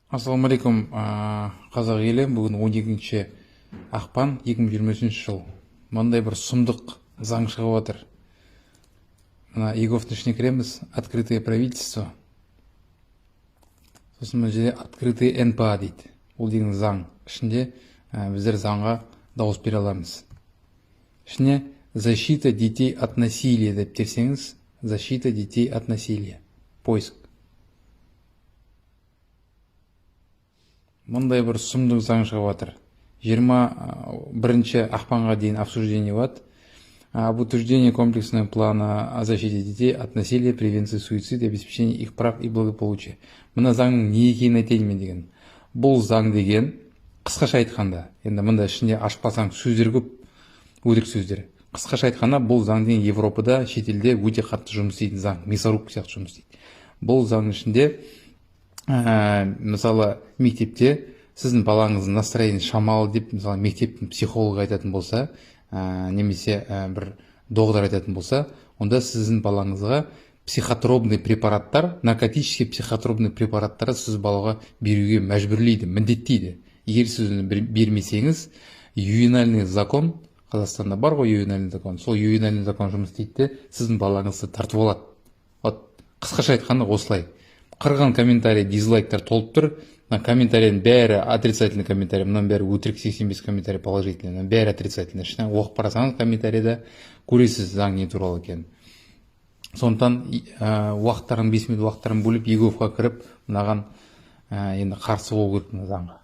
Ассалаумағалейкум, қазақ елі! Бүгін 12 ақпан, 2023 жыл. Мындай бір сұмдық заң шығып жатыр. Мына eGov-тың ішіне кіреміз, «Открытое правительство», сосын мына жерде «Открытый НПА» дейді. Ол деген заң ішінде біздер заңға дауыс бере аламыз. Ішіне «Защита детей от насилия» деп терсеңіз, «Защита детей от насилия», поиск. Мындай бір сұмдық заң шығып жатыр. 21 ақпанға дейін обсуждение болады. «Об утверждении комплексного плана о защите детей от насилия, превенции суицида и обеспечении их прав и благополучия». Мына заңның не екенін айтайын мен деген. Бұл заң деген, қысқаша айтқанда, енді мында ішінде ашып қалсаң, сөздер көп, өтірік сөздер. Қысқаша айтқанда, бұл заң деген Европада, шетелде өте қатты жұмыс істейтін заң, мясорубка сияқты жұмыс істейді. Бұл заңның ішінде, мысалы, мектепте сіздің балаңыздың настроение шамалы деп, мысалы, мектептің психологы айтатын болса, немесе бір доғдыр айтатын болса, онда сіздің балаңызға психотропный препараттар, наркотический психотропный препараттарды сіз балаға беруге мәжбүрлейді, міндеттейді. Егер сіз оны бермесеңіз, ювенальный закон, Қазақстанда бар ғой ювенальный закон, сол ювенальный закон жұмыс істейді де, сіздің балаңызды тартып алады. Вот, қысқаша айтқанда, осылай. Қырғын комментарий, дизлайктар толып тұр. Мына комментарийдің бәрі отрицательный комментарий, мынаның бәрі өтірік. 85 комментарий положительный, мынаның бәрі отрицательный. Ішінен оқып қарасаңыз, комментарийда көресіз заң не туралы екенін. Сондықтан уақыттарын, 5 минут уақыттарын бөліп, eGov-қа кіріп, мынаған енді қарсы болу керек, мына заңға.